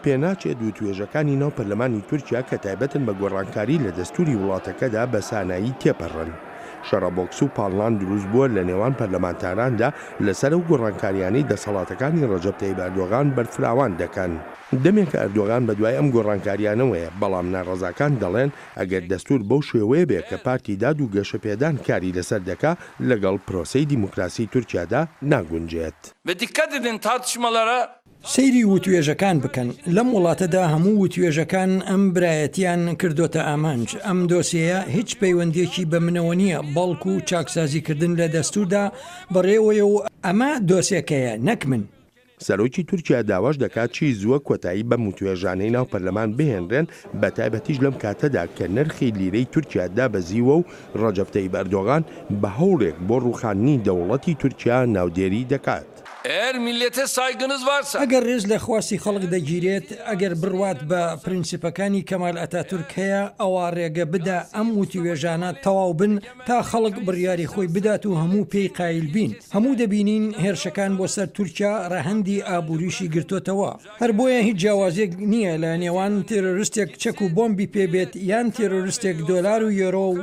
پێناچێت وتوێژەکانی ناو پەرلەمانی تورکیا کە تایبەتن بە گۆڕانکاری لە دەستوری وڵاتەکەدا بە سانایی تێپەڕن. شەڕە بۆکس و پاڵنان دروست بووە لە نێوان پەرلەمانتاراندا لەسەر ئەو گۆڕانکاریانەی دەسەڵاتەکانی ڕەجەب تەیب ئەردۆغان بەرفراوان دەکەن. دەمێکە ئەردۆغان بەدوای ئەم گۆڕانکاریانەوەیە، بەڵام ناڕەزاکان دەڵێن ئەگەر دەستور بەو شێوەیە بێ کە پارتی داد و گەشەپێدان کاری لەسەر دەکا، لەگەڵ پرۆسەی دیموکراسی تورکیادا ناگونجێت. Ve dikkat edin tartışmalara. سەیری وتوێژەکان بکەن، لەم وڵاتەدا هەموو وتوێژەکان ئەم برایەتیان کردۆتە ئامانج، ئەم دۆسێیە هیچ پەیوەندیەکی بە منەوە نییە، بەڵکو چاکسازیکردن لە دەستوردا بەڕێوەیە و ئەمە دۆسێکەیە نەک من. سەرۆکی تورکیا داواش دەکات چی زووە کۆتایی بەم وتوێژانەی ناو پەرلەمان بهێنرێن، بەتایبەتیش لەم کاتەدا کە نرخی لیرەی تورکیا دابەزیوە و ڕەجەب تەیب ئەردۆغان بە هەوڵێک بۆ ڕووخاندنی دەوڵەتی تورکیا ناودێری دەکات. Eğer millete saygınız varsa. ئەگەر ڕێز لە خواستی خەڵک دەگیرێت، ئەگەر بڕوات بە پرینسیپەکانی کەمال ئەتاتورک هەیە، ئەوا ڕێگە بدە ئەم وتوێژانە تەواو بن تا خەڵک بڕیاری خۆی بدات و هەموو پێی قایل بین. هەموو دەبینین هێرشەکان بۆ سەر تورکیا ڕەهەندی ئابووریشی گرتۆتەوە. هەر بۆیە هیچ جیاوازیەک نییە لە نێوان تێرۆرستێک چەک و بۆمبی پێ بێت یان تێرۆرستێک دۆلار و یۆرۆ و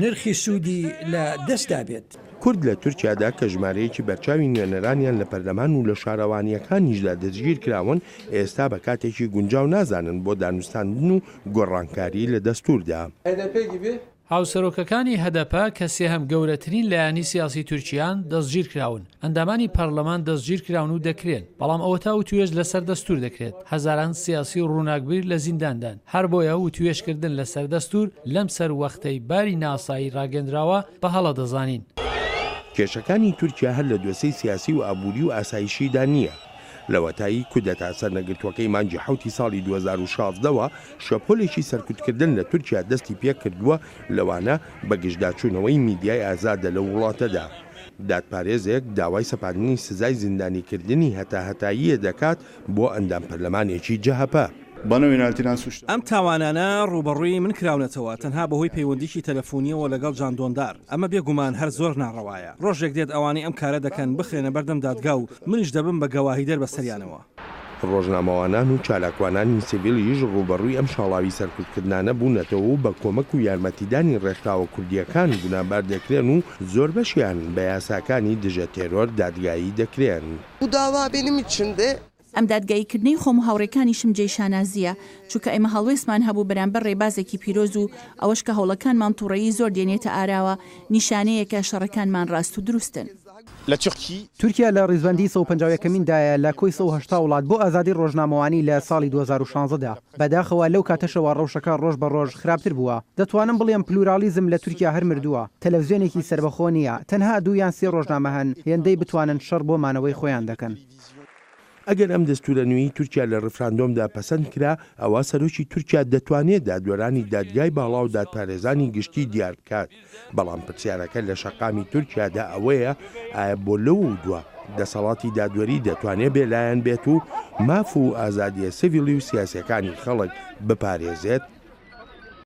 نرخی سوودی لە دەستدا بێت. کورد لە تورکیادا کە ژمارەیەکی بەرچاوی نوێنەرانیان لە پەرلەمان و لە شارەوانییەکانیشدا دەستگیرکراون، ئێستا بە کاتێکی گونجاو نازانن بۆ دانوستاندن و گۆڕانکاری لە دەستووردا. هاوسەرۆکەکانی هەدەپە کە سێهەم گەورەترین لایەنی سیاسی تورکیان، دەستگیرکراون. ئەندامانی پەرلەمان دەستگیرکراون و دەکرێن، بەڵام ئەوەتا وتوێژ لەسەر دەستوور دەکرێت. هەزاران سیاسی و ڕووناکبیر لە زینداندان. هەر بۆیە وتوێژکردن لەسەر دەستوور لەم سەروەختەی باری نائاسایی ڕاگەندراوە بە هەڵە دەزانین. کێشەکانی تورکیا هەر لە دۆسێی سیاسی و ئابووری و ئاسایشیدا نییە. لەوەتای کودەتا سەرنەگرتووەکەی مانگی حەوتی ساڵی 2016 وە شەپۆلێکی سەرکوتکردن لە تورکیا دەستی پێکردووە، لەوانە بەگژداچوونەوەی میدیای ئازادە لەو وڵاتەدا. دادپارێزێک داوای سەپاندنی سزای زیندانیکردنی هەتاهەتاییە دەکات بۆ ئەندام پەرلەمانێکی جەهەپە. ئەم تاوانانە ڕووبەڕووی من کراونەتەوە تەنها بەهۆی پەیوەندیی تەلەفونییەوە لەگەڵ جان دۆندار. ئەمە بێ گومان هەر زۆر ناڕەوایە. ڕۆژێک دێت ئەوانەی ئەم کارە دەکەن بخرێنە بەردەم دادگا و منیش دەبم بە گەواهیدەر بەسەریانەوە. ڕۆژنامەوانان و چالاکوانانی سیڤیلیش ڕووبەڕووی ئەم شاڵاوی سەرکوتکردنانە بوونەتەوە و بە کۆمەک و یارمەتیدانی ڕێکخراوە کوردییەکان گوناهبار دەکرێن و زۆربەشیان بە یاساکانی دژە تێرۆر دادگایی دەکرێن. Bu dava benim için de. ئەم دادگاییکردنەی خۆم و هاوڕێکانیشم جێی شانازییە، چونکە ئێمە هەڵوێستمان هەبوو بەرامبەر ڕێبازێکی پیرۆز و ئەوەش کە هەوڵەکانمان توڕەیی زۆر دێنێتە ئاراوە، نیشانەیەکە شەڕەکانمان ڕاست و دروستن. تورکیا لە ڕیزبەندی 150 یەکەمین دایە لە کۆی 180 وڵات بۆ ئازادی ڕۆژنامەوانی لە ساڵی 2016 دا. بەداخەوە لەو کاتەشەوە ڕەوشەکە ڕۆژ بە ڕۆژ خراپتر بووە. دەتوانم بڵێم پلورالیزم لە تورکیا هەر مردووە. تەلەفزیۆنێکی سەربەخۆ نییە. تەنها دوو یان سێ ڕۆژنامە هەن، هێندەی بتوانن شەڕ بۆ مانەوەی خۆیان دەکەن. ئەگەر ئەم دەستوورە نوێی تورکیا لە ڕیفراندۆمدا پەسەند کرا، ئەوا سەرۆکی تورکیا دەتوانێت دادوەرانی دادگای باڵا و دادپارێزانی گشتی دیار بکات. بەڵام پرسیارەکە لە شەقامی تورکیادا ئەوەیە ئایا بۆ لەوەودوا دەسەڵاتی دادوەری دەتوانێت بێلایەن بێت و ماف و ئازادییە سڤیلی و سیاسییەکانی خەڵک بپارێزێت؟